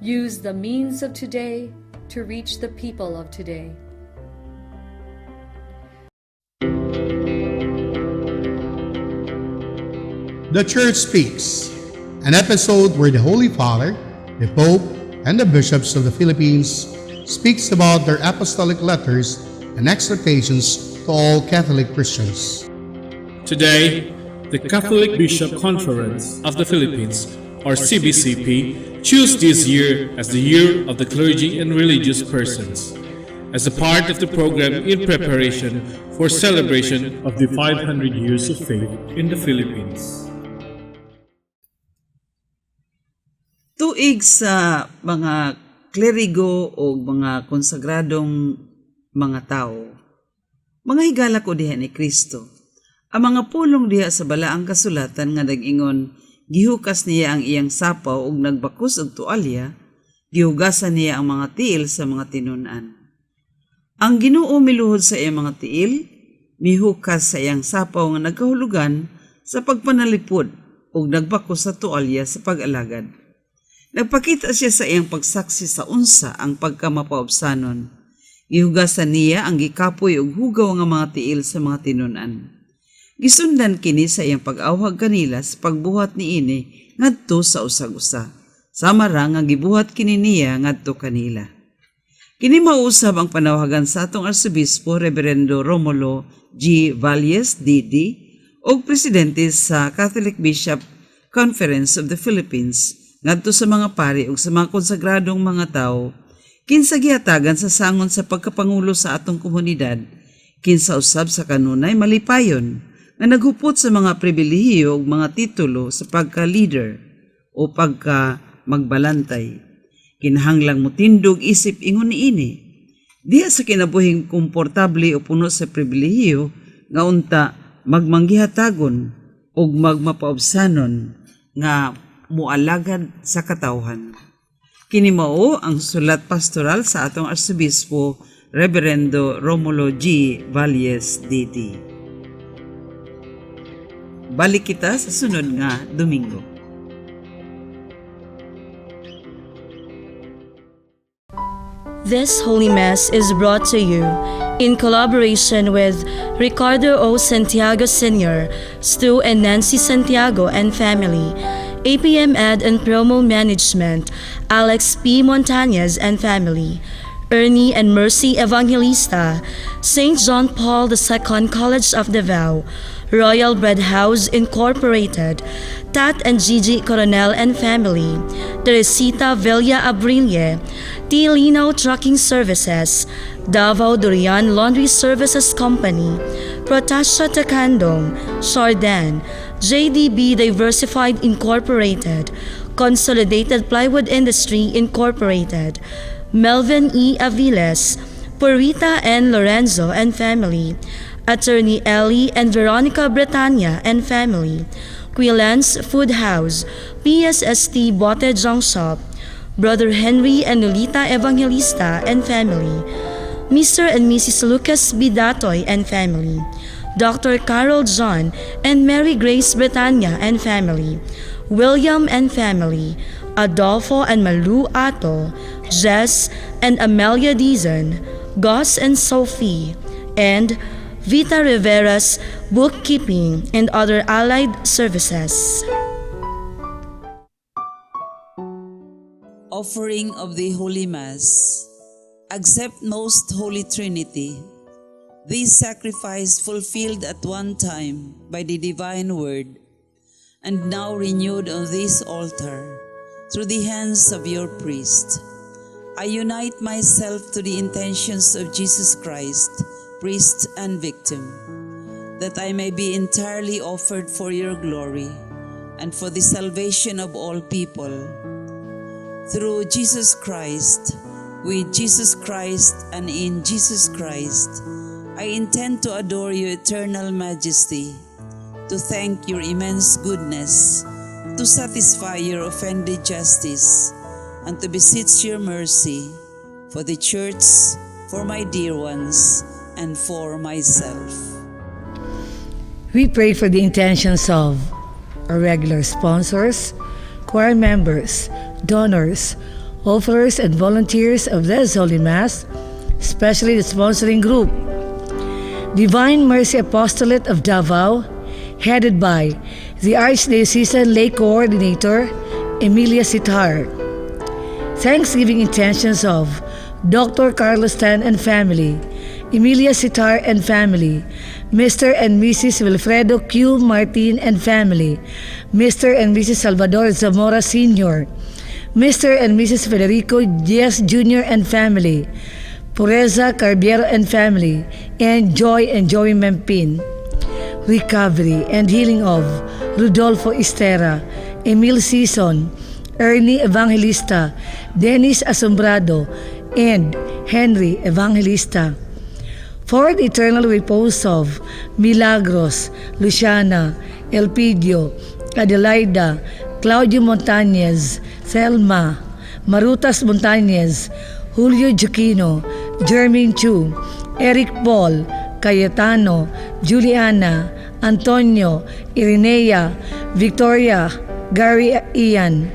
Use the means of today to reach the people of today. The Church Speaks, an episode where the Holy Father, the Pope, and the bishops of the Philippines speaks about their apostolic letters and exhortations to all Catholic Christians. Today, the Catholic Bishop Conference of the Philippines, or CBCP, choose this year as the Year of the Clergy and Religious Persons, as a part of the program in preparation for celebration of the 500 years of faith in the Philippines. Tuig sa mga klerigo o mga konsagradong mga tao. Mga higala ko diha ni Kristo. Ang mga pulong diha sa balaang kasulatan nga nag-ingon, gihukas niya ang iyang sapaw ug nagbakos og tualya, gihugasan niya ang mga tiil sa mga tinun-an. Ang Ginoo miluhod sa iyang mga tiil, mihukas sa iyang sapaw nga nagkahulugan sa pagpanalipod ug nagbakos sa tualya sa pag-alagad. Nagpakita siya sa iyang pagsaksi sa unsa ang pagkamapaubsanon. Gihugasan niya ang gikapoy ug hugaw nga mga tiil sa mga tinun-an. Gisundan kini sa iyang pag-awhag kanila sa pagbuhat niini ngadto sa usag-usa. Sama ra nga gibuhat kini niya ngadto kanila. Kini mausab ang panawagan sa atong Arsobispo Reverendo Romulo G. Valles, D.D. ug presidente sa Catholic Bishop Conference of the Philippines ngadto sa mga pari ug sa mga konsagradong mga tawo kinsa gihatagan sa sangon sa pagkapangulo sa atong komunidad, kinsa usab sa kanunay malipayon nga naghupot sa mga pribilehiyo ug mga titulo sa pagka-leader o pagka magbalantay. Kinahanglang motindog isip ingon niini. Diha sa kinabuhing komportable o puno sa pribilehiyo nga unta magmanggihatagon ug magmapaubsanon nga mualagad sa katawhan. Kini mao ang sulat pastoral sa atong Arsobispo Reverendo Romulo G. Valles, D.D. Balik kita sa sunod nga Domingo. This Holy Mass is brought to you in collaboration with Ricardo O. Santiago Sr., Stu and Nancy Santiago and family, APM Ad and Promo Management, Alex P. Montañez and family, Ernie and Mercy Evangelista, St. John Paul II College of Davao, Royal Bread House Incorporated, Tat and Gigi Coronel and family, Teresita Villa Abrille, T. Lino Trucking Services, Davao Durian Laundry Services Company, Protasio Takandong, Chardin, JDB Diversified Incorporated, Consolidated Plywood Industry Incorporated, Melvin E. Aviles, Purita N. Lorenzo and family, Attorney Ellie and Veronica Bretania and family, Quilans Food House, PSST Bote Junk Shop, Brother Henry and Lolita Evangelista and family, Mr. and Mrs. Lucas Bidatoy and family, Dr. Carol John and Mary Grace Bretania and family, William and family, Adolfo and Malu Ato, Jess and Amelia Dizon, Gus and Sophie, and Vita Rivera's Bookkeeping and other allied services. Offering of the Holy Mass. Accept, Most Holy Trinity, this sacrifice fulfilled at one time by the Divine Word, and now renewed on this altar through the hands of your priest. I unite myself to the intentions of Jesus Christ, priest and victim, that I may be entirely offered for your glory and for the salvation of all people. Through Jesus Christ, with Jesus Christ, and in Jesus Christ, I intend to adore your eternal majesty, to thank your immense goodness, to satisfy your offended justice, and to beseech your mercy for the Church, for my dear ones, and for myself. We pray for the intentions of our regular sponsors, choir members, donors, Offerers and volunteers of this Holy Mass, especially the sponsoring group, Divine Mercy Apostolate of Davao, headed by the Archdiocesan Lay Coordinator, Emilia Sittar. Thanksgiving intentions of Dr. Carlos Tan and family, Emilia Sittar and family, Mr. and Mrs. Wilfredo Q. Martin and family, Mr. and Mrs. Salvador Zamora Sr., Mr. and Mrs. Federico Diaz Jr. and family, Pureza Carbiero and family, and Joy and Joey Mempin. Recovery and healing of Rudolfo Estera, Emil Sison, Ernie Evangelista, Dennis Asombrado, and Henry Evangelista. For the eternal repose of Milagros, Luciana, Elpidio, Adelaida, Claudio Montañez, Thelma, Marutas Montañez, Julio Giuquino, Jermaine Chu, Eric Paul, Cayetano, Juliana, Antonio, Irenea, Victoria, Gary Ian,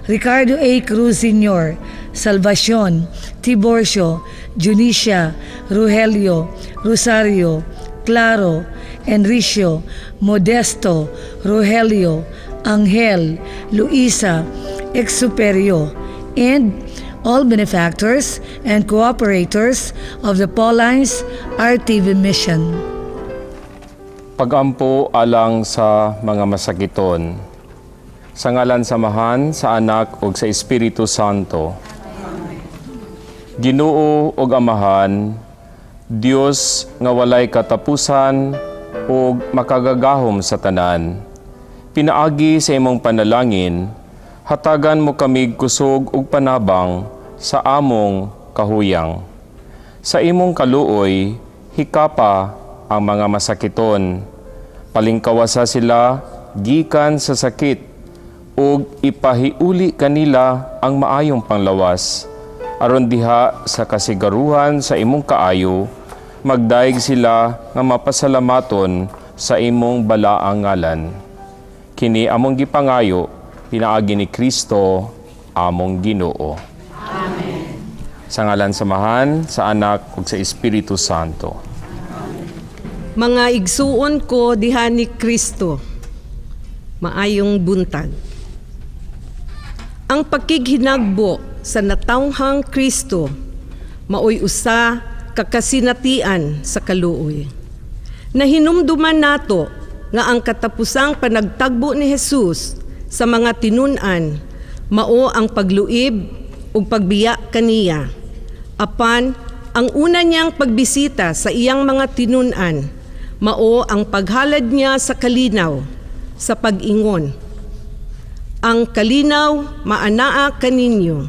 Ricardo A. Cruz Sr., Salvacion, Tiborcio, Junicia, Rogelio, Rosario, Claro, Enricio, Modesto, Rogelio, Angel, Luisa, Exuperio, and all benefactors and cooperators of the Paulines RTV Mission. Pagampo alang sa mga masakiton. Sa ngalan sa Amahan, sa Anak ug sa Espiritu Santo. Ginoo ug Amahan, Dios nga walay katapusan ug makagagahom sa tanan. Pinaagi sa imong panalangin, hatagan mo kami kusog ug panabang sa among kahuyang. Sa imong kaluoy, hikapa ang mga masakiton. Palingkawasa sila gikan sa sakit ug ipahiuli kanila ang maayong panglawas. Aron diha sa kasigaruhan sa imong kaayo, magdayeg sila nga mapasalamaton sa imong balaang ngalan. Kini among gipangayo pinaagi ni Kristo among Ginoo. Amen. Sa ngalan sa Amahan, sa Anak ug sa Espiritu Santo. Mga igsuon ko diha ni Kristo, maayong buntag. Ang pakighinagbo sa natawhang Kristo maoy usa ka kasinatian sa kaluoy. Nahinumduman nato nga ang katapusang panagtagbo ni Jesus sa mga tinun-an mao ang pagluib ug pagbiya kaniya. Apan ang una niyang pagbisita sa iyang mga tinun-an mao ang paghalad niya sa kalinaw sa pag-ingon. Ang kalinaw maanaa kaninyo.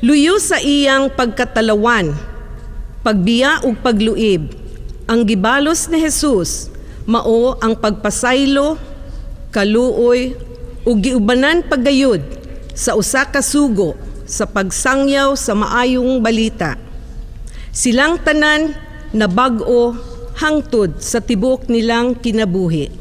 Luyo sa iyang pagkatalawan, pagbiya ug pagluib, ang gibalos ni Jesus mao ang pagpasaylo, kaluoy ug giubanan pagayod sa usa ka sugo sa pagsangyaw sa maayong balita. Silang tanan nabag-o hangtod sa tibuok nilang kinabuhi.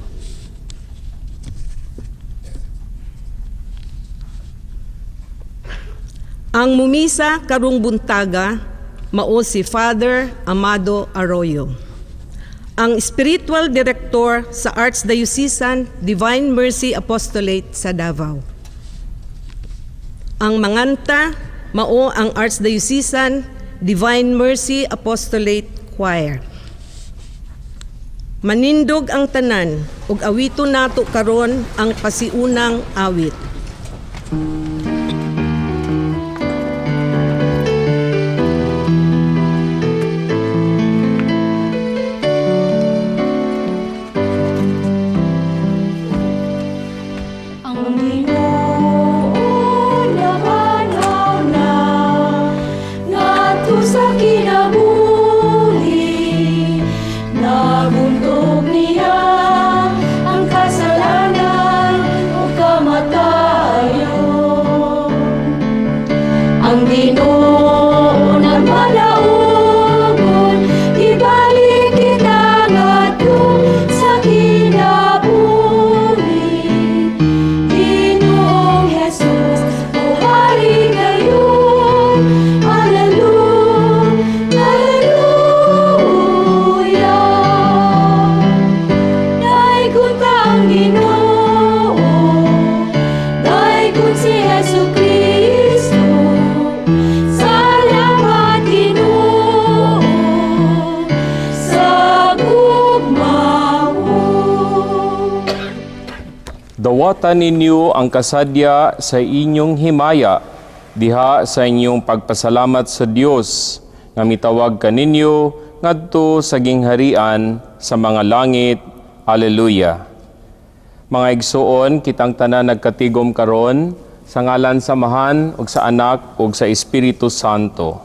Ang mumisa karong buntaga mao si Father Amado Arroyo, ang spiritual director sa Archdiocesan Divine Mercy Apostolate sa Davao. Ang manganta mao ang Archdiocesan Divine Mercy Apostolate Choir. Manindog ang tanan ug awito nato karon ang pasiunang awit. Ang Ginoo nabanhaw na ngadto sa kinabuhi, naguntog niya ang kasalanan ug kamatayon. Dawatan ninyo ang kasadya sa inyong himaya diha sa inyong pagpasalamat sa Dios nga mitawag kaninyo ngadto sa gingharian sa mga langit. Alleluia. Mga igsuon, kitang tanan nagkatigom karon sa ngalan sa Amahan ug sa Anak ug sa Espiritu Santo.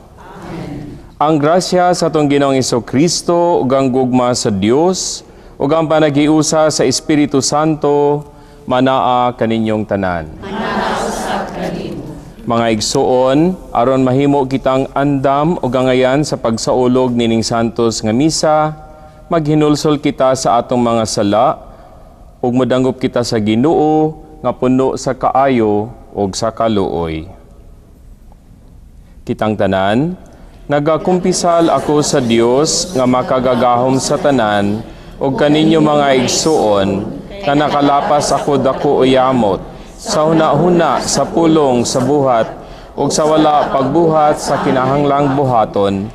Ang grasya sa atong Ginoong Kristo ug ang gugma sa Dios ug ang panaghiusa sa Espiritu Santo manaa kaninyong tanan. Mga igsuon, aron mahimo kitang andam ug angayan sa pagsaulog nining santos nga misa, maghinulsol kita sa atong mga sala ug modangop kita sa Ginoo nga puno sa kaayo ug sa kaluoy. Kitang tanan, nagakumpisal ako sa Dios nga makagagahom sa tanan ug kaninyo mga igsuon nga nakalapas ako dako o yamot sa huna-huna, sa pulong, sa buhat ug sa wala pagbuhat sa kinahanglang buhaton.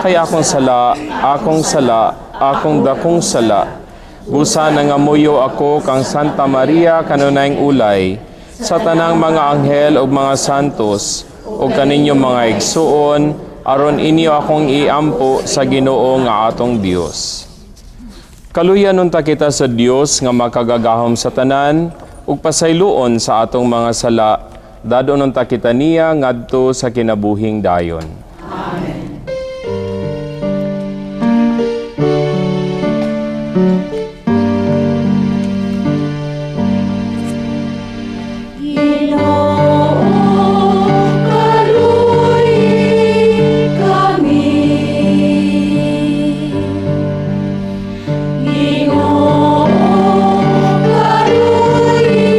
Kay akong sala, akong sala, akong dakong sala. Busa nangamuyo ako kang Santa Maria kanunayng ulay, sa tanang mga anghel ug mga santos, ug kaninyo mga igsuon, aron inyo akong iampo sa Ginoo nga atong Dios. Kaluyan unta kita sa Dios nga makagagahom sa tanan ug pasayloon sa atong mga sala, dadon unta kita niya ngadto sa kinabuhing dayon. Ginoo, kaluoyi kami. Ginoo, kaluoyi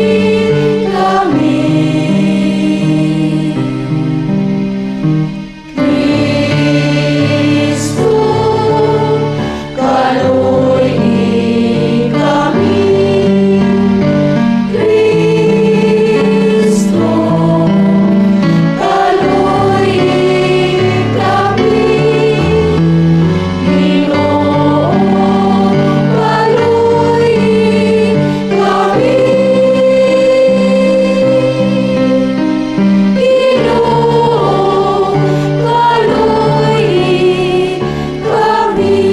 kami. Kristo, kaluoyi kami. Kristo, kaluoyi kami. Ginoo, kaluoyi kami. Ginoo, kaluoyi kami.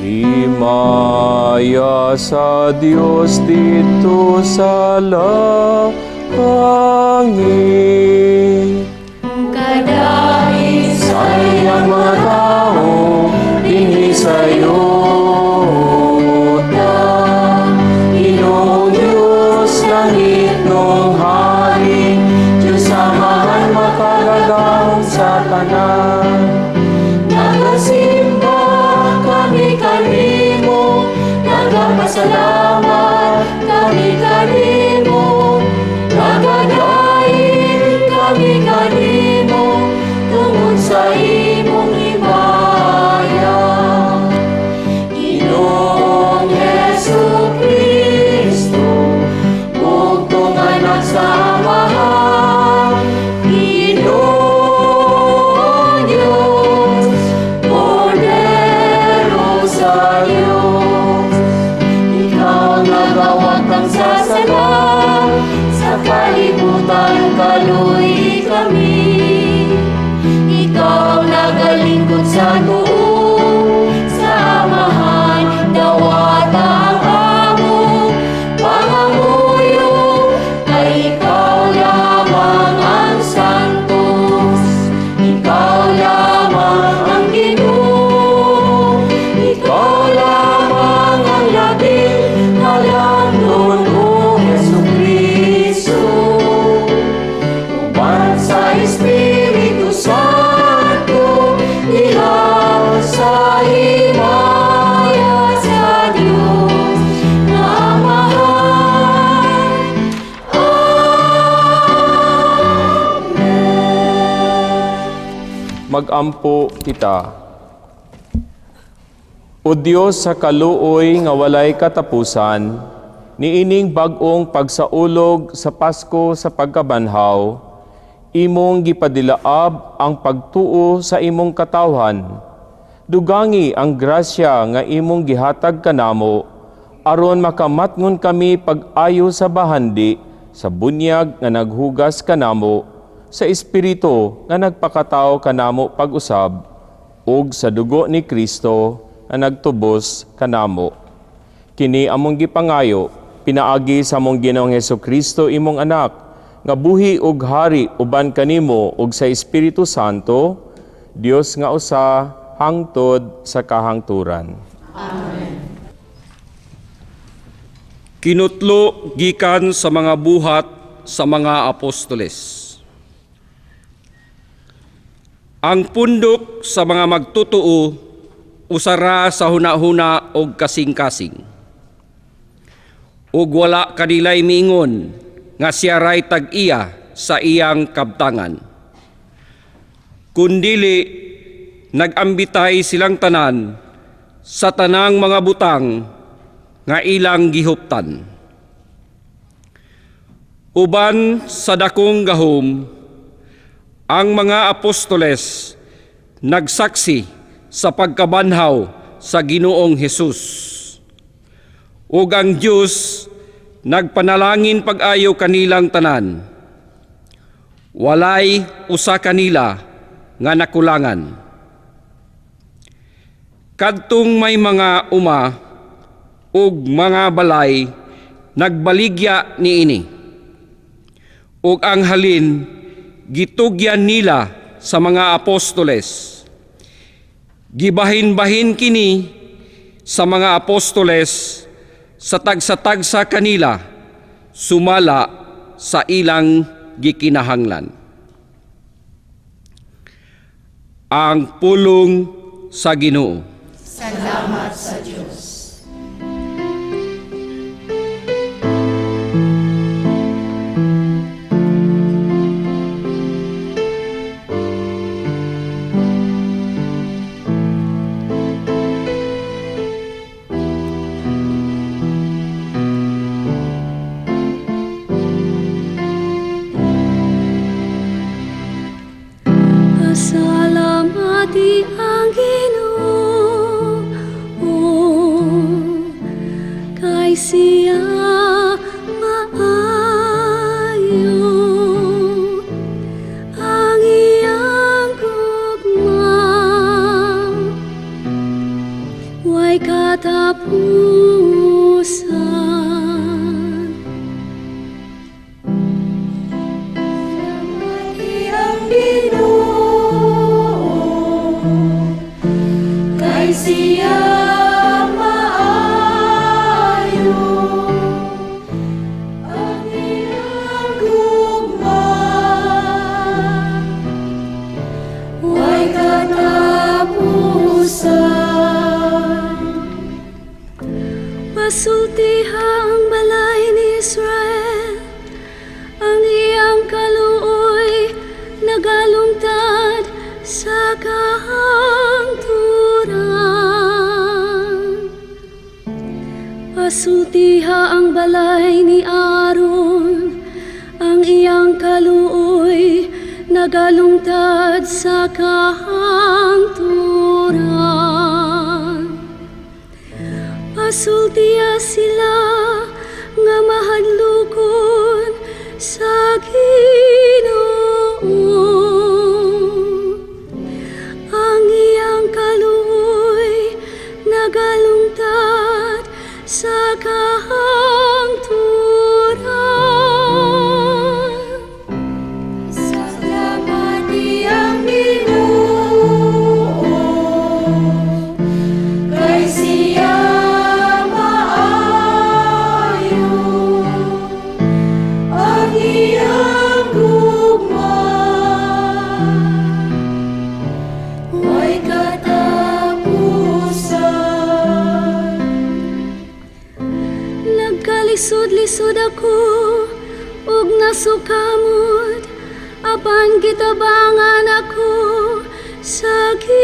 Himaya sa Dios didto sa langit. Kadais Sa iyang mga tao dinhi sa yuta. Ginoong Diyos, langitnong hari, Diyos Amahan makagagahom sa tanan. Nagasimba kami kanimo, nagapasalamat kami kanimo, nagadaig kami kanimo, tungod sa imong himaya. Ginoong Hesu Kristo, bugtong anak sa Amahan, Ginoong Diyos, Kordero sa Diyos, ikaw nagawagtang sa sala, sa kalibutan kaluoyi kami. Ikaw nagalingkod sa tuo, sa Amahan, dawata ang among pangamuyo, kay ikaw lamang ang santos, ikaw lamang ang Ginoo, ikaw lamang ang labing halangdon, O Hesu Kristo. Uban sa Espiritu Santo, diha sa himaya sa Dios nga Amahan. Amen. Magampo kita. O Dios sa kaluoy nga walay katapusan, niining bag-ong pagsaulog sa Pasko sa pagkabanhaw, Imong gipadilaab ang pagtuo sa imong katawhan. Dugangi ang grasya nga imong gihatag kanamo aron makamatngon kami pag-ayo sa bahandi sa bunyag nga naghugas kanamo, sa Espiritu nga nagpakatao kanamo pag-usab, ug sa dugo ni Kristo nga nagtubos kanamo. Kini among gipangayo pinaagi sa among Ginoong Hesukristo, imong anak, nga buhi ug hari uban kanimo ug sa Espiritu Santo, Dios nga usa hangtod sa kahangturan. Amen. Kinutlo gikan sa mga buhat sa mga apostoles. Ang pundok sa mga magtotoo usara sa hunahuna og kasing-kasing. Ug wala kanilay miingon nga siya ray tag-iya sa iyang kabtangan. Kundili nag-ambitay silang tanan sa tanang mga butang nga ilang gihuptan. Uban sa dakong gahom, ang mga apostoles nagsaksi sa pagkabanhaw sa Ginoong Hesus. Ug ang Dios nagpanalangin pag-ayo kanilang tanan. Walay usa kanila nga nakulangan. Kadtong may mga uma ug mga balay nagbaligya niini. Ug ang halin gitugyan nila sa mga apostoles. Gibahin-bahin kini sa mga apostoles sa tagsa-tagsa kanila sumala sa ilang gikinahanglan. Ang pulong sa Ginoo. Salamat sa Diyos. Pasalamati ang Ginoo kay siya maayo, ang iyang gugma way katapusan. Salamati ang Ginoo kay siya maayo, ang iyang gugma way katapusan. Pasultiha ang balay ni Israel, ang iyang kaluoy nagalungtad sa kahangturan. Pasultiha ang balay ni Aaron, ang iyang kaluoy nagalungtad sa kahangturan. Pasultiha sila nga mahadlokon sa Ginoo. Ang iyang kaluoy nagalungtad sa kahangturan. Salamati ang Ginoo kay siya maayo, ang iyang gugma way katapusan. Nagkalisod-lisod ako ug nasukamot, apan gitabangan ako sa Ginoo.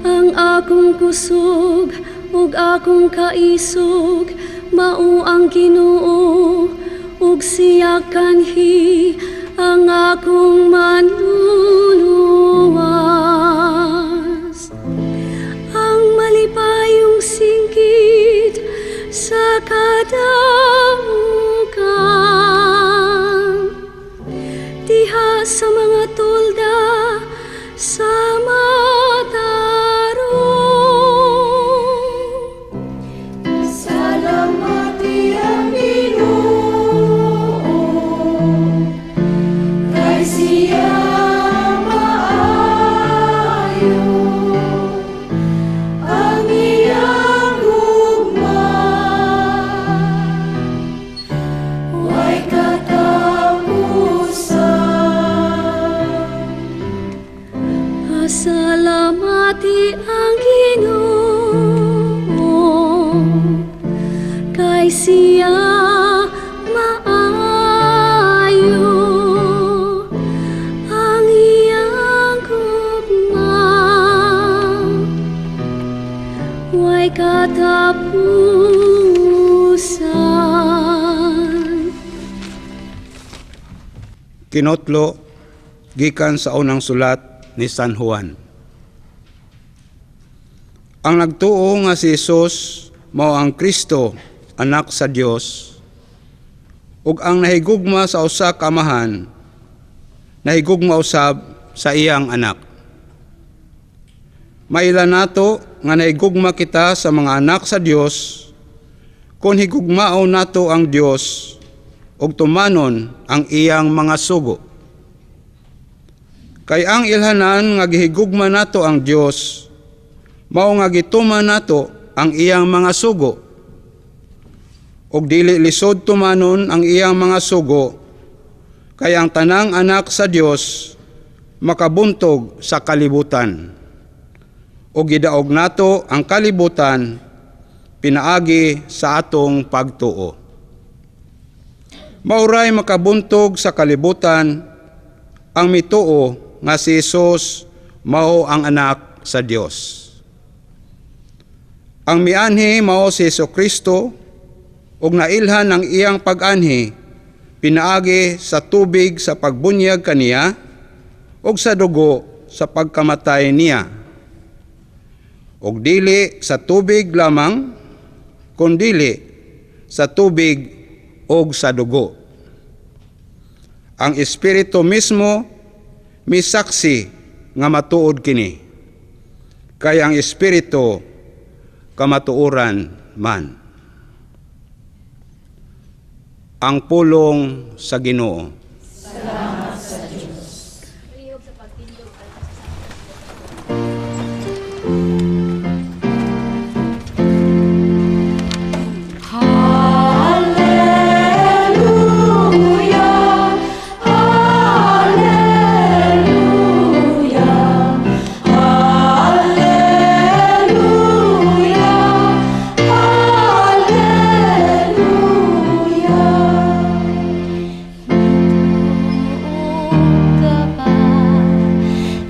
Ang akong kusog ug akong kaisog mao ang Ginoo, Ug siya kanhi ang akong manluluwas, ang malipayong singkit sa kadaukan, diha sa mga tolda sa matarong. Salamati ang Ginoo, kay siya maayo, ang iyang gugma way katapusan. Salamati ang Ginoo, kay siya maayo, ang iyang gugma way katapusan. Kinotlo gikan sa unang sulat ni San Juan. Ang nagtuo nga si Jesus mao ang Kristo, anak sa Dios, ug ang nahigugma sa usa ka amahan, nahigugma usab sa iyang anak. Maila nato nga nahigugma kita sa mga anak sa Dios kung higugmaon nato ang Dios ug tumanon ang iyang mga sugo. Kay ang ilhanan nga gihigugma nato ang Dios, mao nga gituman nato ang iyang mga sugo. Ug dili lisod tumanon ang iyang mga sugo, kay ang tanang anak sa Dios makabuntog sa kalibutan. Ug gidaog nato ang kalibutan pinaagi sa atong pagtuo. Mauray makabuntog sa kalibutan ang mituo nga si Jesus mao ang anak sa Dios. Ang mianhi mao si Jesu Kristo ug nailhan ang iyang pag-anhi pinaagi sa tubig sa pagbunyag kaniya ug sa dugo sa pagkamatay niya. Ug dili sa tubig lamang, kundili sa tubig ug sa dugo. Ang Espiritu mismo misaksi nga matuod kini. Kay ang Espiritu kamatuoran man. Ang pulong sa Ginoo. Salamat sa Diyos. Hallelujah, Hallelujah, Hallelujah, Hallelujah. Ka pa,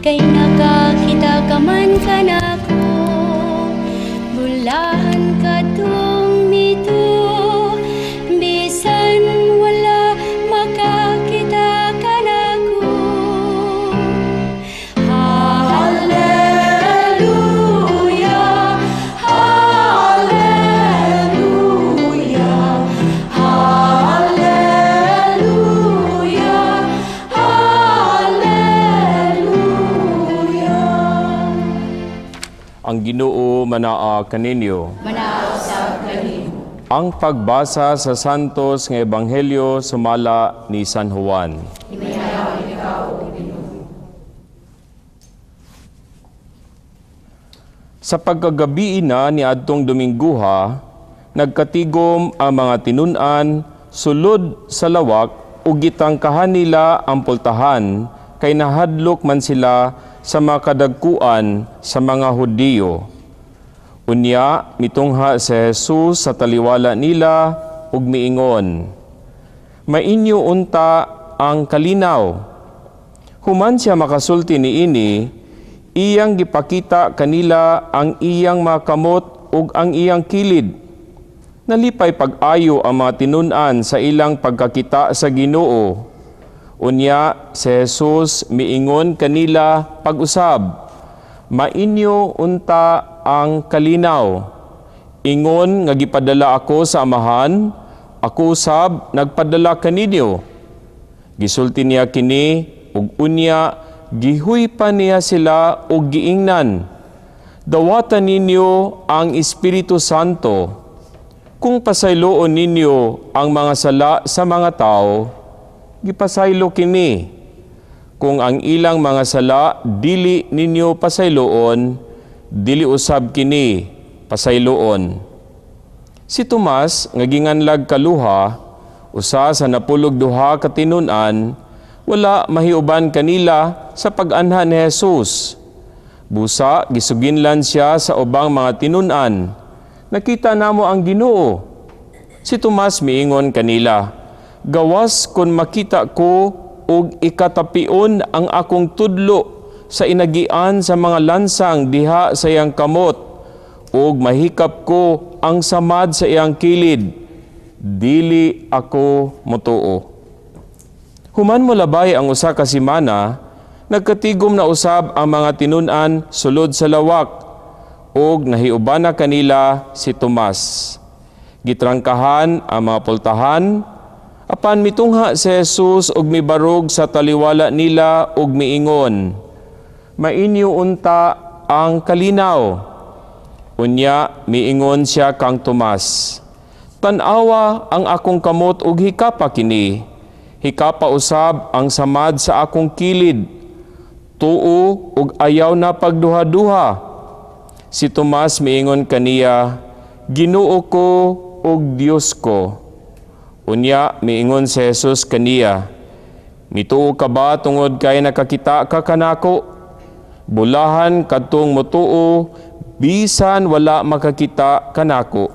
kay nakakita ka man kanako, bulahan ka tong mito, bisan wala makakita kanako. Hallelujah, Hallelujah, Hallelujah, Hallelujah. Ang Ginoo manaa kaninyo. Ang pagbasa sa Santos nga Ebanghelyo sumala ni San Juan. Sa pagkagabii na ni adtong Domingguha, nagkatigom ang mga tinun-an sulod sa lawak ug gitangkahan nila ang pultahan kay nahadlok man sila sa mga kadagkuan sa mga Hudiyo. Unya mitungha si Jesus sa taliwala nila ug miingon, "Mainyo unta ang kalinaw." Human siya makasulti niini, iyang gipakita kanila ang iyang mga kamot ug ang iyang kilid. Nalipay pag-ayo ang mga tinun-an sa ilang pagkakita sa Ginoo. Unya si Jesus miingon kanila pag-usab, "Mainyo unta ang kalinaw. Ingon nga gipadala ako sa Amahan, ako usab nagpadala kaninyo." Gisulti niya kini ug unya gihuypa niya sila ug giingnan, "Dawata ninyo ang Espiritu Santo. Kung pasayloon ninyo ang mga sala sa mga tao, gipasaylo kini. Kung ang ilang mga sala dili ninyo pasayloon, dili usab kini pasayloon." Si Tomas nga ginganlag Kaluha, usa sa 12 ka tinun-an, wala mahiuban kanila sa pag-anha ni Jesus. Busa gisuginlan siya sa ubang mga tinun-an, "Nakita namo ang Ginoo." Si Tomas miingon kanila, "Gawas kon makita ko og ikatapion ang akong tudlo sa inagian sa mga lansang diha sa iyang kamot ug mahikap ko ang samad sa iyang kilid, dili ako motuo." Human molabay ang 1 ka semana, nagkatigom na usab ang mga tinun-an sulod sa lawak ug nahiuban na kanila si Tomas. Gitrangkahan ang mga pultahan, apan mitungha si Jesus ug mibarog sa taliwala nila ug miingon, "Mainyo unta ang kalinaw." Unya miingon siya kang Tomas, "Tan-awa ang akong kamot ug hikapa kini. Hikapa usab ang samad sa akong kilid. Tuo ug ayaw na pagduha-duha." Si Tomas miingon kaniya, "Ginoo ko ug Dios ko." Unya miingon si Jesus kaniya, "Mituo ka ba tungod kay nakakita ka kanako? Bulahan kadtong motuo bisan wala makakita kanako."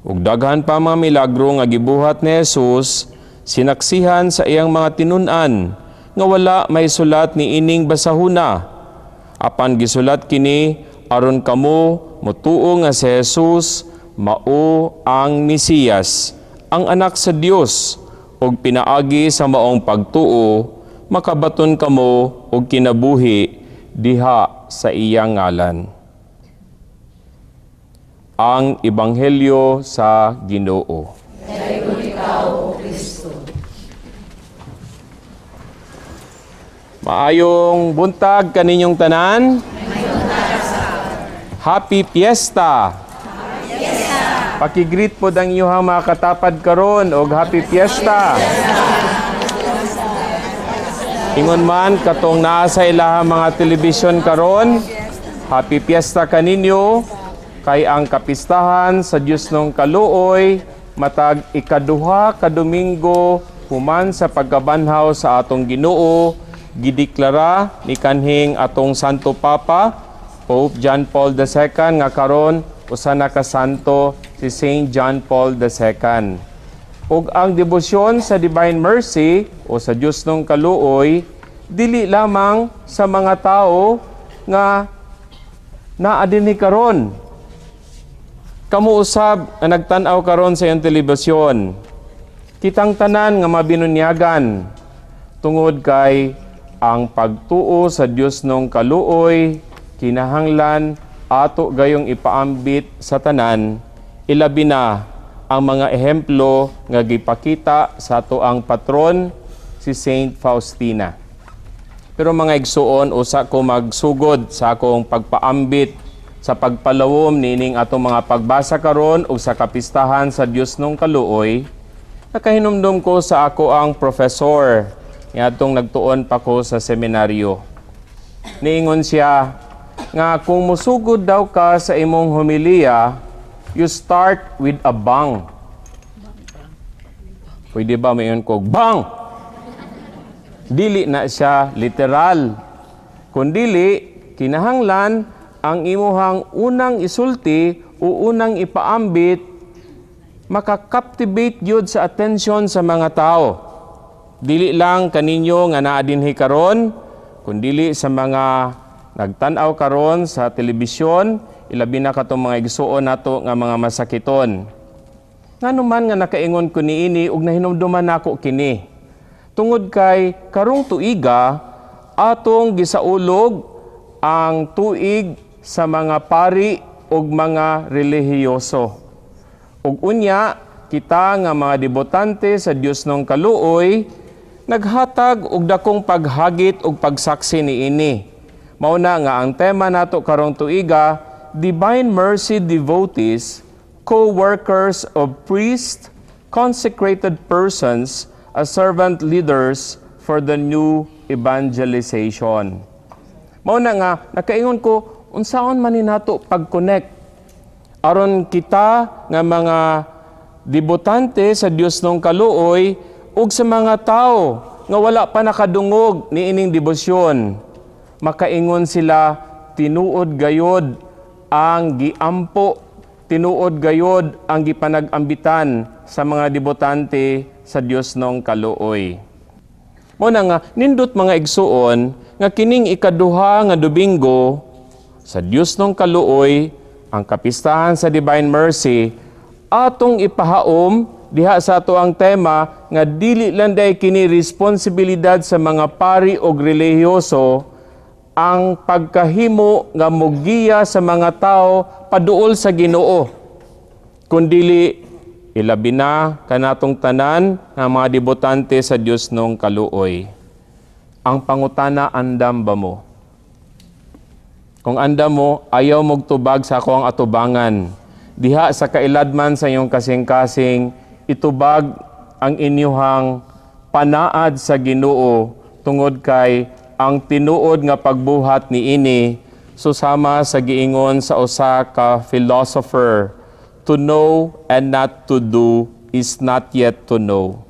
Ug daghan pa mga milagro nga gibuhat ni Jesus, sinaksihan sa iyang mga tinun-an, nga wala may sulat ni ining basahuna. Apan gisulat kini aron kamo motuo nga si Jesus mao ang Mesiyas, ang anak sa Dios, ug pinaagi sa maong pagtuo makabaton kamo og kinabuhi diha sa iyang ngalan. Ang Ebanghelyo sa Ginoo. Dayon ikaw, O Kristo. Maayong buntag kaninyong tanan. Happy Fiesta! Paki-greet pod ang inyong mga katapad karon og Happy Fiesta. Ingon man katong naa sa ilahang mga telebisyon karon, Happy Fiesta kaninyo kay ang kapistahan sa Dios nung kaluoy matag 2 ka Domingo human sa pagkabanhaw sa atong Ginoo, gideklara ni kanhing atong Santo Papa Pope John Paul II, nga karon usa na ka santo si Saint John Paul II. Ug ang debosyon sa Divine Mercy o sa Dios nung kaluoy dili lamang sa mga tao nga naa dinhi karon. Kamo usab nga nagtan-aw karon sa iyong telebisyon. Kitang tanan nga mabinunyagan tungod kay ang pagtuo sa Dios nung kaluoy kinahanglan ato gayong ipaambit sa tanan, ilabi na ang mga ehemplo nga gipakita sa ato ang patron si Saint Faustina. Pero mga igsuon, usa ko magsugod sa akong pagpaambit sa pagpalawom niining atong mga pagbasa karon ug sa kapistahan sa Dios nung kaluoy, nakahinumdum ko sa ako ang professor ngadtong nagtuon pa ko sa seminaryo. Niingon siya nga kung musugod daw ka sa imong homilya, you start with a bang. Pwede ba mayon ko, bang? Dili na siya literal. Kundili, kinahanglan ang imuhang unang isulti o unang ipaambit makakaptivate gyud sa atensyon sa mga tao. Dili lang kaninyo nga naa dinhi karon, kundili sa mga nagtan-aw karon sa telebisyon, ilabi na katong mga igsuon nato nga mga masakiton. Ngano man nga nakaingon ko niini ug nahinumduman nako kini? Tungod kay karong tuiga atong gisaulog ang tuig sa mga pari ug mga relihiyoso. Ug unya kita nga mga debotante sa Dios nong kaluoy naghatag og dakong paghagit ug pagsaksi niini. Mao na nga ang tema nato karong tuiga, Divine Mercy Devotees, co-workers of priests, consecrated persons as servant leaders for the new evangelization. Mao na nga nakaingon ko, unsaon man ni nato pag-connect aron kita nga mga debotante sa Dios nong kaluoy ug sa mga tao nga wala pa nakadungog niining debosyon, makaingon sila, tinuod gayod ang giampo, tinuod gayod ang gipanag-ambitan sa mga debotante sa Dios nong kaluoy. Mao na nga nindot, mga igsuon, nga kining ikaduha nga Domingo sa Dios nong kaluoy, ang kapistahan sa Divine Mercy, atong ipahaom diha sa ato ang tema nga dili lang day kini responsibilidad sa mga pari og relihiyoso ang pagkahimo nga mugiya sa mga tao paduol sa Ginoo, kundili ilabi na kanatong tanan nga mga debotante sa Dios nong kaluoy. Ang pangutana, andam ba mo? Kung andam mo, ayaw mogtubag sa ako ang atubangan. Diha sa kailadman sa iyong kasing-kasing, itubag ang inyuhang panaad sa Ginoo, tungod kay ang tinuod nga pagbuhat niini, susama sa giingon sa usa ka philosopher, "To know and not to do is not yet to know."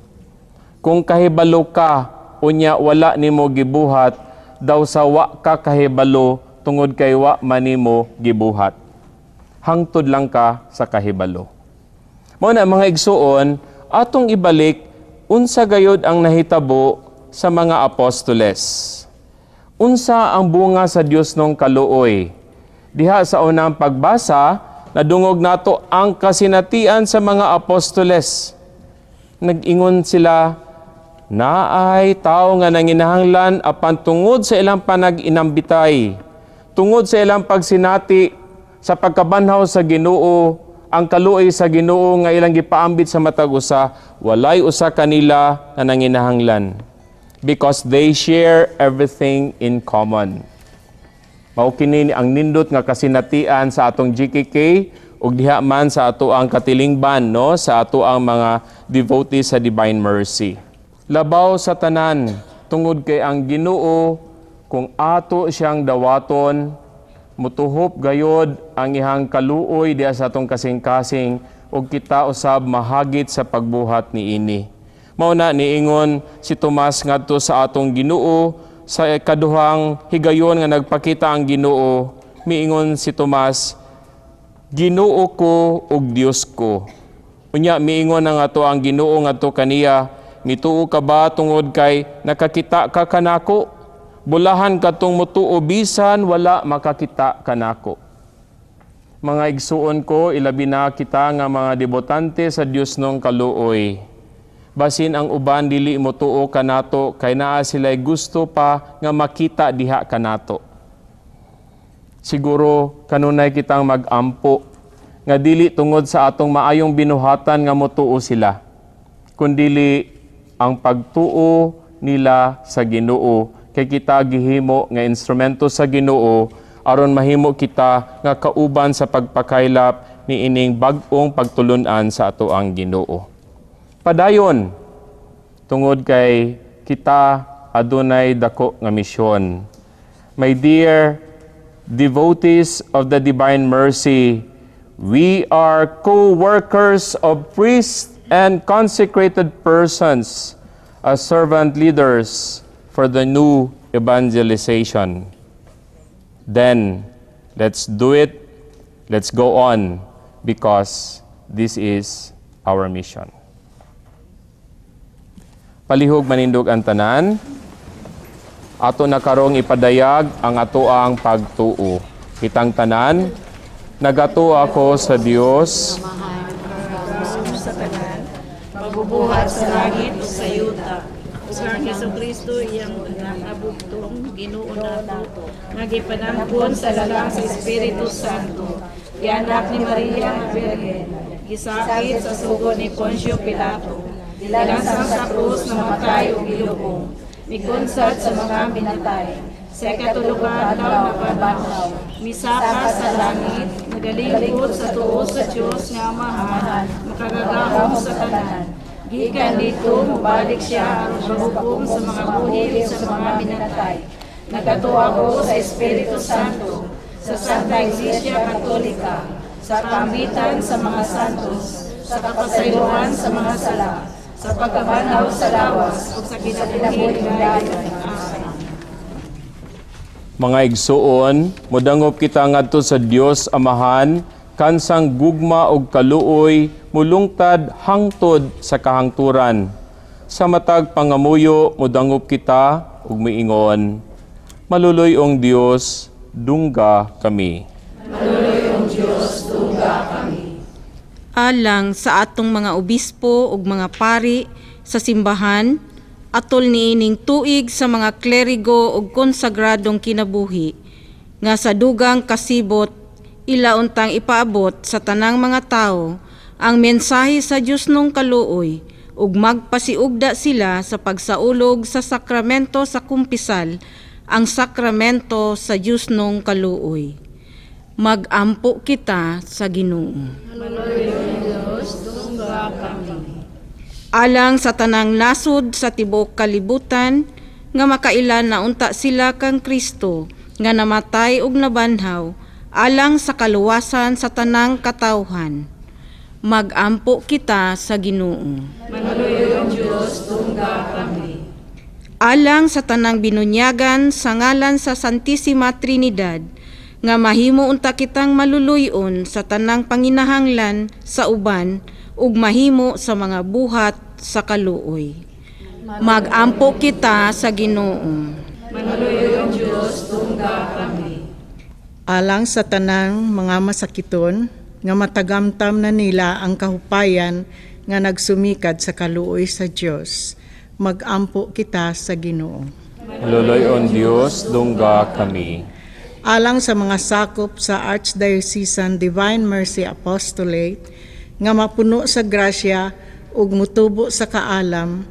Kung kahibalo ka unya wala nimo gibuhat, daw sa wa ka kahibalo, tungod kay wa man nimo gibuhat. Hangtod lang ka sa kahibalo. Mao na, mga igsuon, atong ibalik unsa gayod ang nahitabo sa mga apostoles. Unsa ang bunga sa Dios nong kaluoy? Diha sa unang pagbasa, nadungog nato ang kasinatian sa mga apostoles. Nag-ingon sila, naay tao nga nanginahanglan, apan tungod sa ilang panag-inambitay, tungod sa ilang pagsinati sa pagkabanhaw sa Ginoo, ang kaluoy sa Ginoo nga ilang gipaambit sa matag usa, walay usa kanila nga nanginahanglan because they share everything in common. Mao kini ang nindot nga kasinatian sa atong GKK ug diha man sa ato ang katilingban, no, sa ato ang mga devotees sa Divine Mercy. Labaw sa tanan, tungod kay ang Ginoo, kung ato siyang dawaton, mutuhop gayod ang ihang kaluoy diha sa atong kasing-kasing ug kita usab mahagit sa pagbuhat niini. Mao na niingon si Tomas ngadto sa atong Ginoo sa kaduhang higayon nga nagpakita ang Ginoo, miingon si Tomas, "Ginoo ko ug Dios ko." Unya miingon ang ato ang Ginoo ngadto kaniya, "Mituo ka ba tungod kay nakakita ka kanako? Bulahan katong mutuo bisan wala makakita kanako." Mga igsuon ko, ilabi na kita nga mga debotante sa Dios nong kaluoy. Basin ang uban dili motuo kanato kay naa sila'y gusto pa nga makita diha kanato. Siguro kanunay kitang mag-ampo nga dili tungod sa atong maayong binuhatan nga motuo sila, kundili ang pagtuo nila sa Ginoo, kay kita gihimo nga instrumento sa Ginoo aron mahimo kita nga kauban sa pagpakaylap niining bag-ong pagtulunan sa ato ang Ginoo. Padayon, tungod kay kita adunay dako nga misyon. My dear devotees of the Divine Mercy, we are co-workers of priests and consecrated persons as servant leaders for the new evangelization. Then, let's do it. Let's go on because this is our mission. Palihog manindog ang tanan. Ato na karong ipadayag ang atoang pagtuo. Kitang tanan, nagatuo ako sa Dios, Pagbubuhat sa langit ug sa yuta. Ug ang Hesukristo, iyang anak nga bugtong, Ginoo nato, nga gipanangkon sa lalang sa Espiritu Santo, gianak ni Maria nga Birhen, gisakit sa sugo ni Poncio Pilato, gilansang sa krus, namatay ug gilubong, mikunsad sa mga minatay, sa ikatulo ka adlaw nabanhaw, misaka sa langit, nagalingkod sa tuo sa Dios nga Amahan, makagagahom sa tanan. Gikan didto mobalik siya aron maghukom sa mga buhi ug sa mga minatay. Nagatuo ako sa Espiritu Santo, sa Santa Iglesia Katolika, sa kaambitan sa mga santos, sa kapasayloan sa mga sala, sa pagkabanhaw sa lawas ug sa kinabuhing dayon. Amen. Mga igsuon, modangop kita ngadto sa Dios Amahan, kansang gugma og kaluoy mulungtad hangtod sa kahangturan. Sa matag pangamuyo, modangop kita ug miingon: Maluluy-ong Dios, dungga kami. Maluluy-ong Dios, dungga kami. Alang sa atong mga obispo ug mga pari sa simbahan, atol niining Tuig sa mga Klerigo ug Konsagradong Kinabuhi, nga sa dugang kasibot ila untang ipaabot sa tanang mga tawo ang mensahe sa Diosnong kaluoy ug magpasiugda sila sa pagsaulog sa sakramento sa kumpisal, ang sakramento sa Diosnong kaluoy. Magampo kita sa Ginoo. Maluluy-ong Dios, dungga kami. Alang sa tanang nasod sa tibuok kalibutan, nga makaila na unta sila kang Kristo nga namatay ug nabanhaw alang sa kaluwasan sa tanang katawhan. Magampo kita sa Ginoo. Maluluy-ong Dios, dungga kami. Alang sa tanang binunyagan sa ngalan sa Santisima Trinidad, nga mahimo unta kitang maluluy-on sa tanang panginahanglan sa uban ug mahimo sa mga buhat sa kaluoy. Magampo kita sa Ginoo. Maluluy-ong Dios, dungga kami. Alang sa tanang mga masakiton, nga matagamtam na nila ang kahupayan nga nagsumikad sa kaluoy sa Dios. Magampo kita sa Ginoo. Maluluy-ong Dios, dungga kami. Alang sa mga sakop sa Archdiocesan Divine Mercy Apostolate, nga mapuno sa grasya ug mutubo sa kaalam,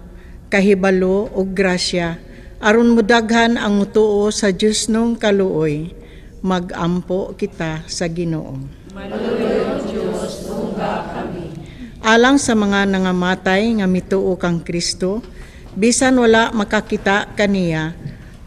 kahibalo ug grasya, aron mudaghan ang mutuo sa Diosnong kaluoy. Magampo kita sa Ginoo. Maluluy-ong Dios, dungga kami. Alang sa mga nangamatay nga mituo kang Kristo, bisan wala makakita kaniya,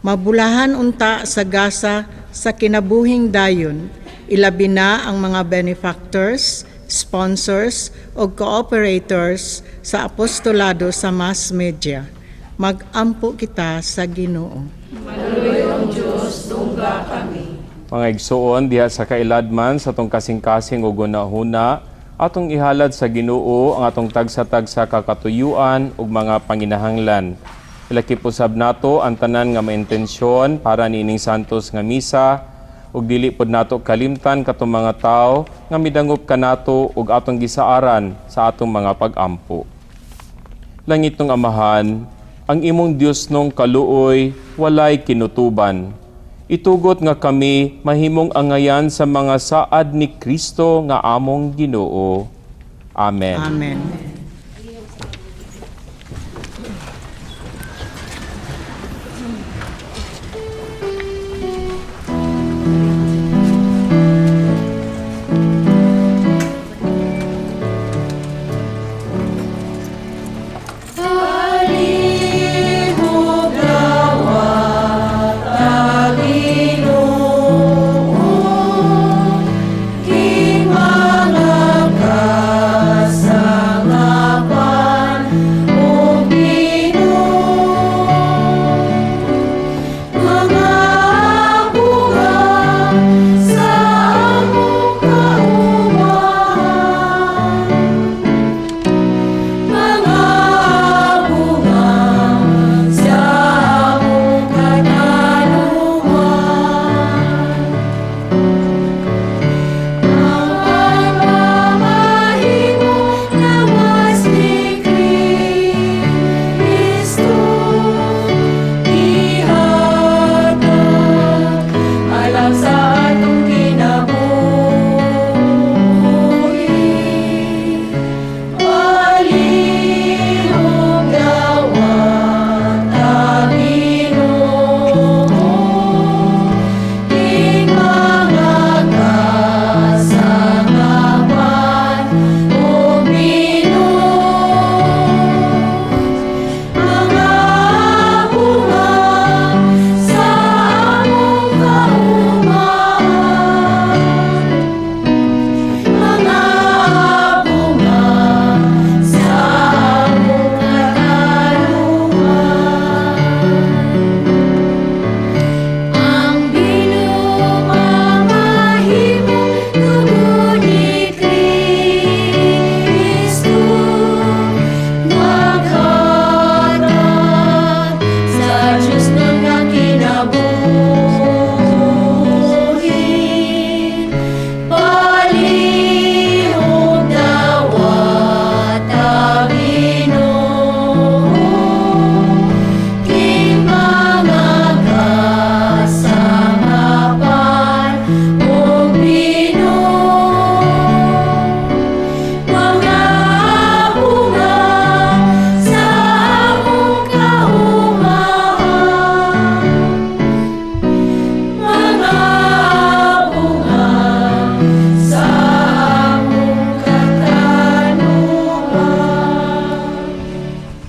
mabulahan unta sa gasa sa kinabuhing dayon, ilabi na ang mga benefactors, sponsors o cooperators sa apostolado sa mass media. Magampo kita sa Ginoo. Maluluy-ong Dios, dungga kami. Mga igsuon, diha sa kailadman sa atong kasing-kasing ug hunahuna, atong ihalad sa Ginoo ang atong tagsa-tagsa ka katuyuan ug mga panginahanglan. Ilakip usab nato ang tanan nga maintensyon para niining santos nga misa ug dili pod nato kalimtan katong mga tawo nga midangop kanato ug atong gisaaran sa atong mga pag-ampo. Langitnong Amahan, ang imong Diosnong kaluoy walay kinutuban. Itugot nga kami mahimong angayan sa mga saad ni Kristo nga among Ginoo. Amen. Amen. Palihog dawata, Ginoo, king mga kasangapan ug Ginoo, mga buga sa among kaumahan, mga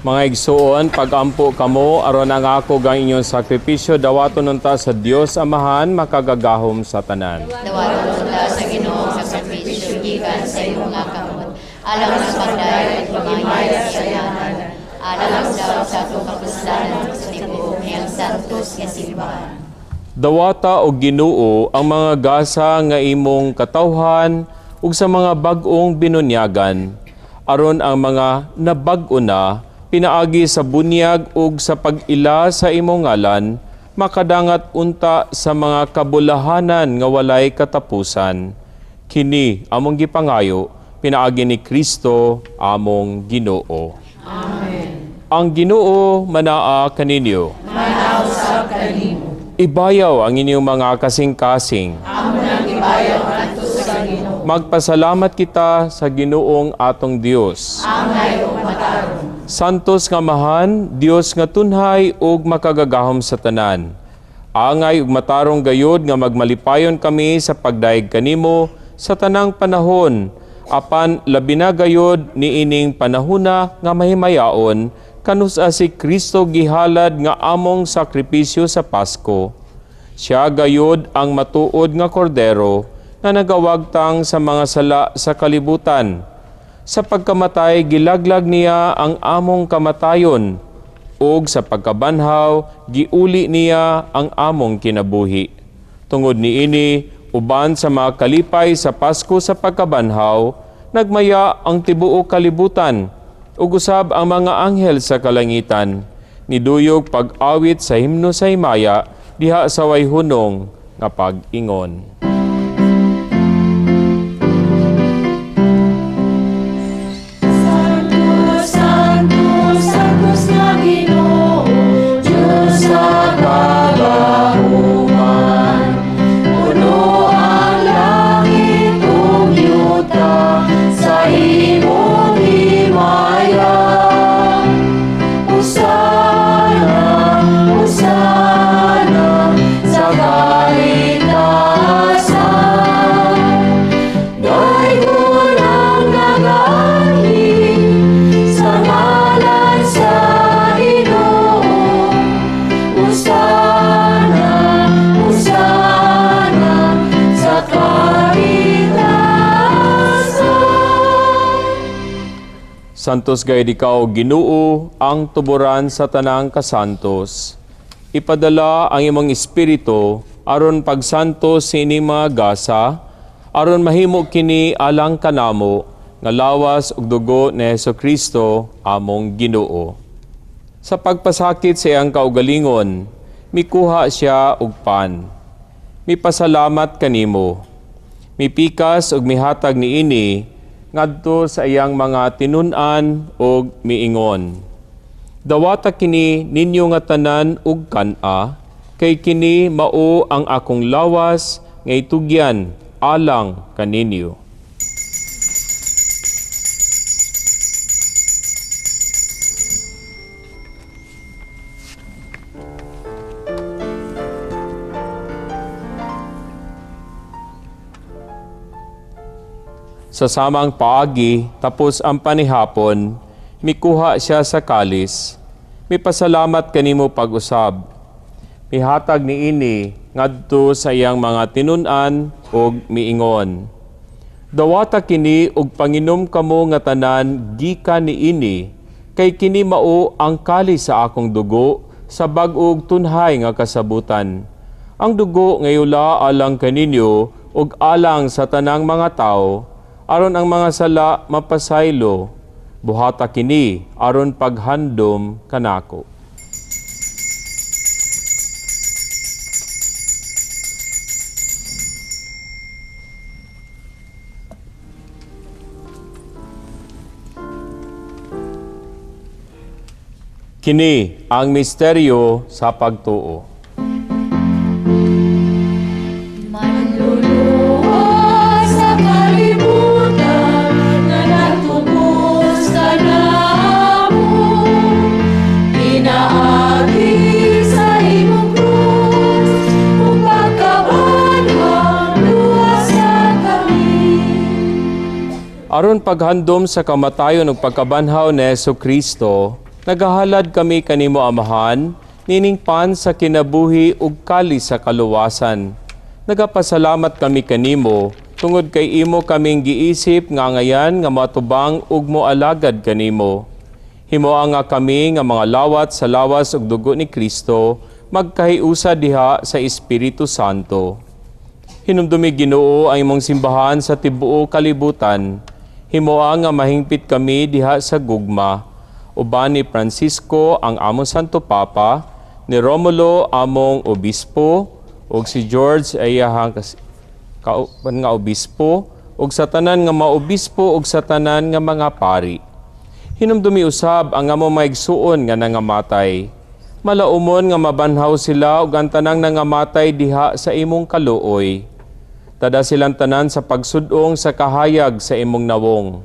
Mga igsuon, pagampo kamo aron ang ako gang inyong sakripisyo dawaton unta sa Dios Amahan makagagahom sa tanan. Dawaton unta sa Ginoo sa sakripisyo gikan sa imong mga kamot, alang sa pagdayon at pagmaya sa iyang, alang sa atong kapuslanan sa tibuok niyang santos nga simbahan. Dawata og Ginoo ang mga gasa nga imong katawhan ug sa mga bag-ong binunyagan, aron ang mga nabag-o na pinaagi sa bunyag ug sa pag-ila sa imong ngalan makadangat unta sa mga kabulahanan nga walay katapusan. Kini among gipangayo pinaagi ni Kristo among Ginoo. Amen. Ang Ginoo manaa kaninyo. Manausap kanimo. Ibayaw ang inyong mga kasing-kasing. Amo nang ibayaw ngadto sa Ginoo. Magpasalamat kita sa Ginoong atong Dios. Angay ug matarong. Santos nga Amahan, Dios nga tunhay ug makagagahom sa tanan. Angay ug matarong gayod nga magmalipayon kami sa pagdayeg kanimo sa tanang panahon, apan labi na gayod niining panahuna nga mahimayaon kanus-a si Kristo gihalad nga among sakripisyo sa Pasko. Siya gayod ang matuod nga kordero nga nagawagtang sa mga sala sa kalibutan. Sa pagkamatay gilaglag niya ang among kamatayon, ug sa pagkabanhaw giuli niya ang among kinabuhi. Tungod niini, uban sa mga kalipay sa Pasko sa pagkabanhaw, nagmaya ang tibuok kalibutan, ug usab ang mga anghel sa kalangitan, niduyog pag-awit sa himno sa himaya diha sa way hunong nga pag-ingon. Santo, Santo, Santos nga Ginoo, Diyos sa kagahuman. Puno ang langit ug yuta sa imong himaya. Hosana, Hosana sa kaitaasan. Daygon ang nagaanhi sa ngalan sa Ginoo. Hosana, Hosana sa kaitaasan. Santos gayud ikaw, Ginoo, ang tuboran sa tanang kasantos. Ipadala ang imong espiritu aron pagsantos sini mga gasa, aron mahimo kini alang kanamo nga lawas ug dugo ni Hesukristo among Ginoo. Sa pagpasakit sa iyang kaugalingon, mikuha siya og pan. Mipasalamat kanimo. Mipikas ug mihatag niini ngadto sa iyang mga tinun-an ug miingon. Dawata kini ninyo nga tanan ug kan-a, kay kini mao ang akong lawas nga itugyan alang kaninyo. Sa samang paagi, tapos ang panihapon, mikuha siya sa kalis. Mipasalamat kanimo pag-usab. Mihatag niini ngadto sa iyang mga tinun-an ug miingon. Dawata kini ug panginom kamo nga tanan gikan niini, kay kini mao ang kalis sa akong dugo sa bag-ong tunhay nga kasabutan. Ang dugo ngayula alang kaninyo ug alang sa tanang mga tawo, aron ang mga sala mapasaylo. Buhata kini aron paghandom kanako. Kini ang misteryo sa pagtuo. Manluluwas sa kalibutan nga nagtubos kanamo, pinaagi sa imong krus ug pagkabanhaw luwasa kami. Aron paghandom sa kamatayon ug pagkabanhaw ni Hesukristo, Nagahalad kami kanimo, Amahan, nining pan sa kinabuhi ug kalis sa kaluwasan. Nagapasalamat kami kanimo tungod kay imo kaming giisip nga angayan nga moatubang ug moalagad kanimo. Himoa nga kami nga mga lawat sa lawas ug dugo ni Kristo magkahiusa diha sa Espiritu Santo. Hinumdumi, Ginoo, ang imong simbahan sa tibuok kalibutan. Himoa nga mahingpit kami diha sa gugma. Uban ni Francisco ang among Santo Papa, ni Romulo among obispo, ug si George ayahang kauban nga obispo, ug sa tanan nga mga obispo ug sa tanan nga mga pari. Hinumdumi usab ang among mga igsuon nga nangamatay. Malaumon nga mabanhaw sila ug ang tanang nangamatay diha sa imong kaluoy. Tada silang tanan sa pagsudong sa kahayag sa imong nawong.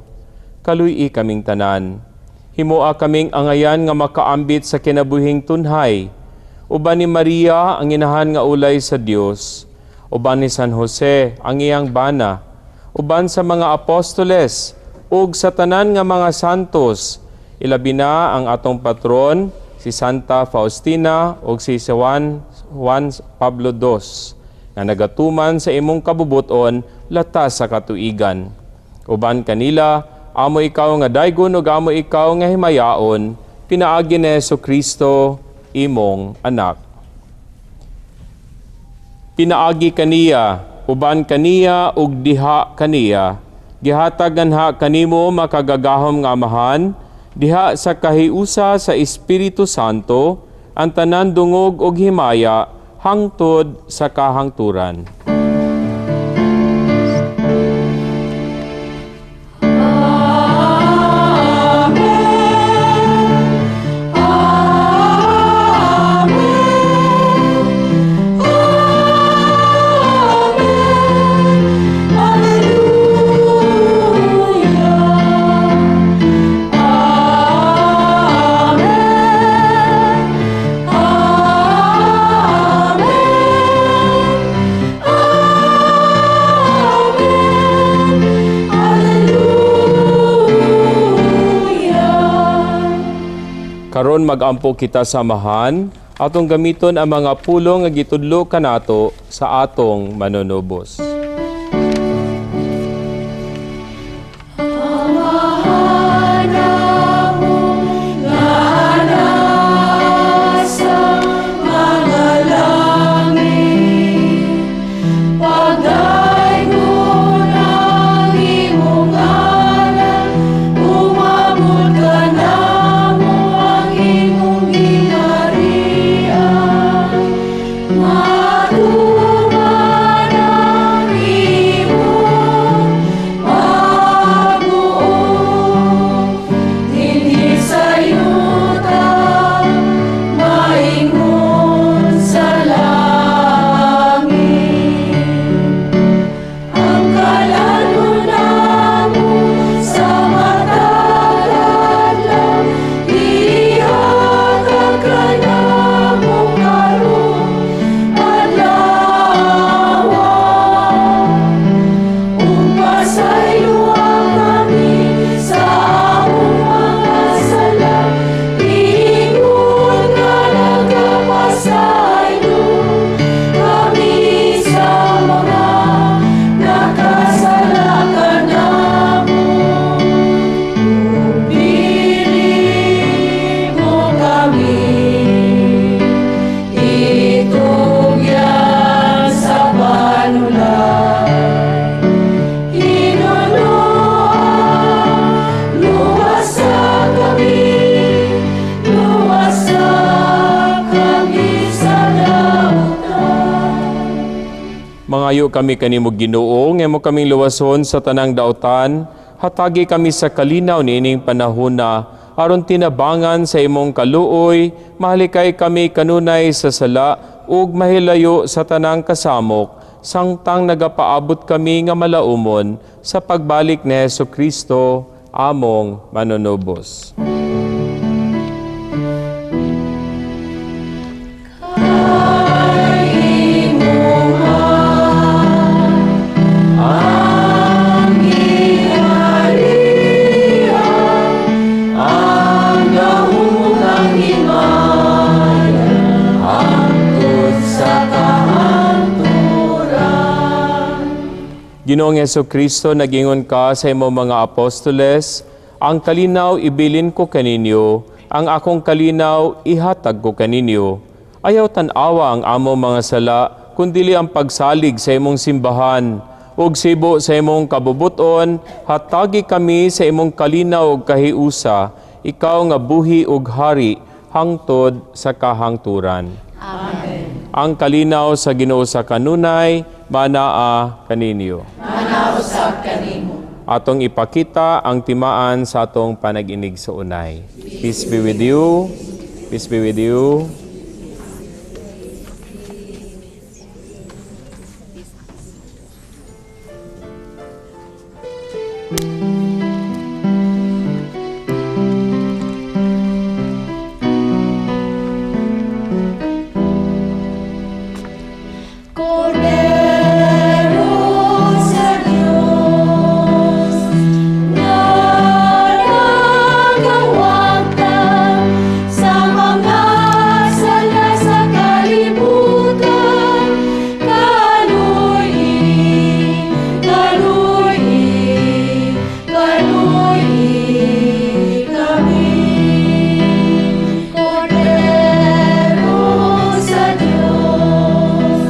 Kaluy-i kaming tanan. Himoa kaming angayan nga makaambit sa kinabuhing tunhay. Uban ni Maria ang inahan nga ulay sa Dios. Uban ni San Jose ang iyang bana. Uban sa mga apostoles ug sa tanan nga mga santos. Ilabi na ang atong patron si Santa Faustina ug si Juan Pablo II nga nagatuman sa imong kabubuton latas sa katuigan. Uban kanila, amo ikaw nga daygon ug amo ikaw nga himayaon, pinaagi ni Hesu Kristo, imong anak. Pinaagi kaniya, uban kaniya ug diha kaniya, gihatag anha kanimo makagagahom nga Amahan, diha sa kahiusa sa Espiritu Santo, ang tanan dungog ug himaya hangtod sa kahangturan. Karon magampo kita sa Amahan, atong gamiton ang mga pulong nga gitudlo kanato sa atong manunubos. Mangayo kami kanimo, Ginoo, nga imo kaming luwason sa tanang dautan, hatagi kami sa kalinaw niining panahona, aron tinabangan sa imong kaluoy, mahalikay kami kanunay sa sala ug mahilayo sa tanang kasamok, sangtang nagapaabot kami nga malaumon sa pagbalik ni Hesu Kristo, among manunubos. Ang Ginoong Kristo, nagingon ka sa imong mga apostoles, "Ang kalinaw ibilin ko kaninyo, ang akong kalinaw ihatag ko kaninyo." Ayaw tan-awa ang among mga sala, kundili ang pagsalig sa imong simbahan. Ug sibo sa imong kabubuton, hatagi kami sa imong kalinaw ug kahiusa, ikaw nga buhi ug hari hangtod sa kahangturan. Amen. Ang kalinaw sa Ginoo sa kanunay manaa kaninyo. Manaa usab kanimo. Atong ipakita ang timaan sa atong panag-inig sa unay. Peace be with you. Peace be with you. Kordero sa Diyos, nga nagawagtang sa mga sala sa kalibutan, kaluy-i, kaluy-i, kaluy-i kami. Kordero sa Diyos,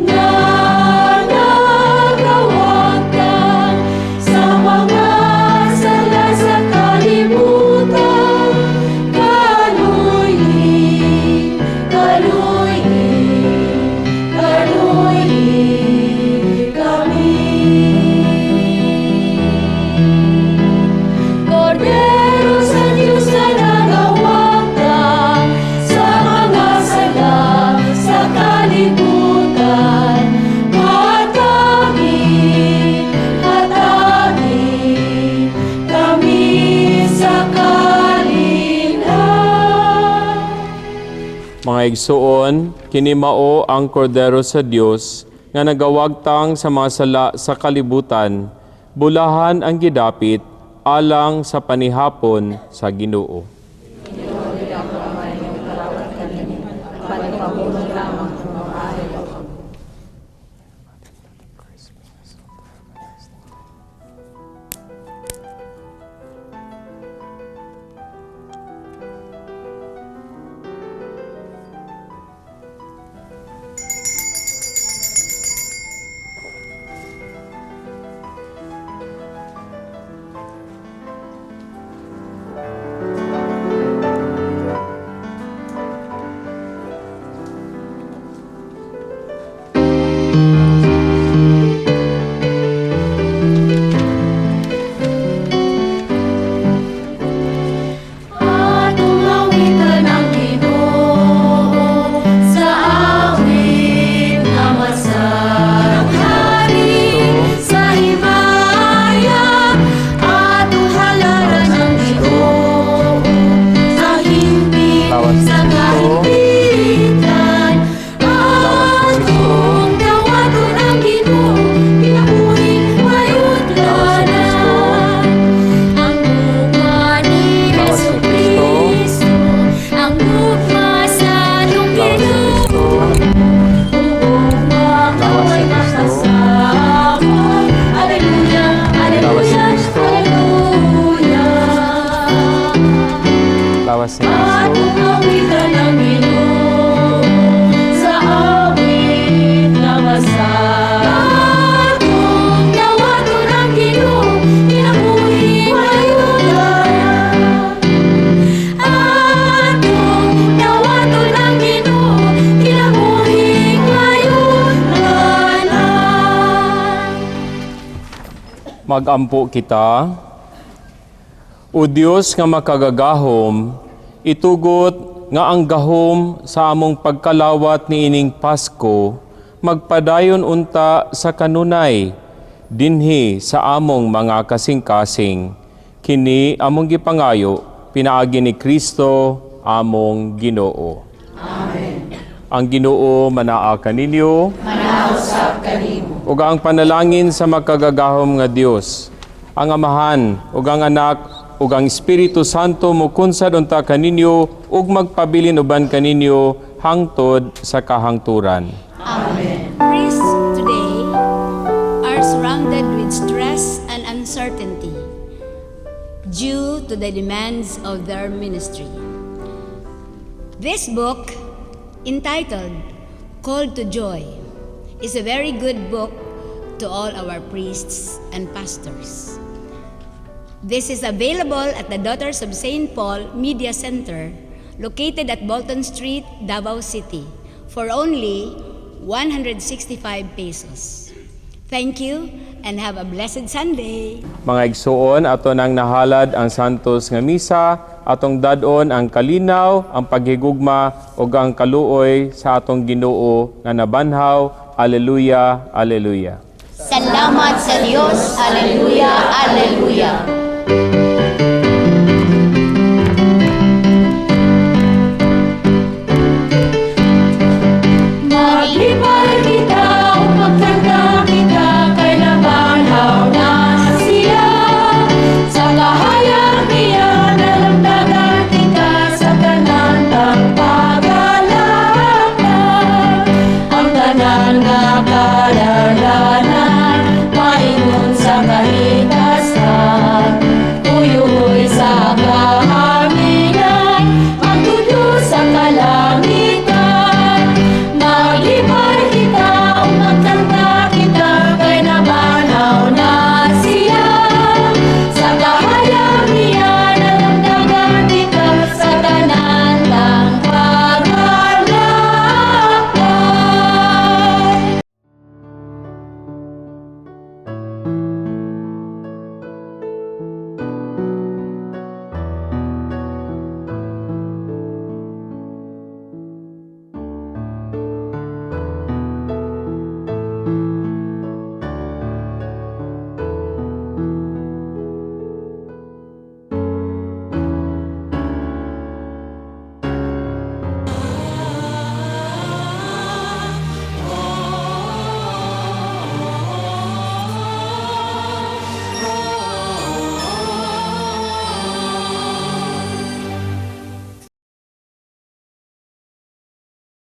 nga nagawagtang sa mga sala sa kalibutan, kaluy-i, kaluy-i, kaluy-i kami. Kordero sa Diyos na nagawagtang sa mga sala sa kalibutan, hatagi, hatagi kami sa kalinaw. Mga igsuon, kini mao ang kordero sa Dios nga nagawagtang sa mga sala sa kalibutan. Bulahan ang gidapit alang sa panihapon sa Ginoo. Atong awitan ang Ginoo sa awit nga masanghari sa himaya, atong halaran ang Ginoo sa hingpit sa kahimpitan, atong dawaton ang Ginoo kinabuhing way utlanan. Ang gugma ni Hesus Kristo, ang gugma sa atong Ginoo, ug ugma nga way makasaway. Alleluia, Alleluia, Alleluia. Lawas ni Kristo. Atong awitan ang Ginoo sa awit nga Atong dawaton ang Ginoo kinabuhi way utlanan. Atong dawaton ang Ginoo kinabuhi way utlanan. Magampo kita. O Dios nga makagagahom, itugot nga ang gahom sa among pagkalawat niining Pasko magpadayon unta sa kanunay dinhi sa among mga kasing-kasing. Kini among gipangayo pinaagi ni Kristo among Ginoo. Amen. Ang Ginoo manaa kaninyo. Manaa usab kanimo. Ug ang panalangin sa makagagahom nga Dios, ang Amahan ug ang Anak ug ang Espiritu Santo mukunsad unta kaninyo ug magpabilin uban kaninyo hangtod sa kahangturan. Amen. Priests today are surrounded to the demands of their ministry. This book, entitled Called to Joy, is a very good book to all our priests and pastors. This is available at the Daughters of St. Paul Media Center, located at Bolton Street, Davao City, for only 165 pesos. Thank you and have a blessed Sunday. Mga igsuon, ato nang nahalad ang Santos nga Misa, atong dad-on ang kalinaw, ang paghigugma ug ang kaluoy sa atong Ginoo nga nabanhaw. Aleluya, aleluya. Salamat sa Dios. Aleluya, aleluya.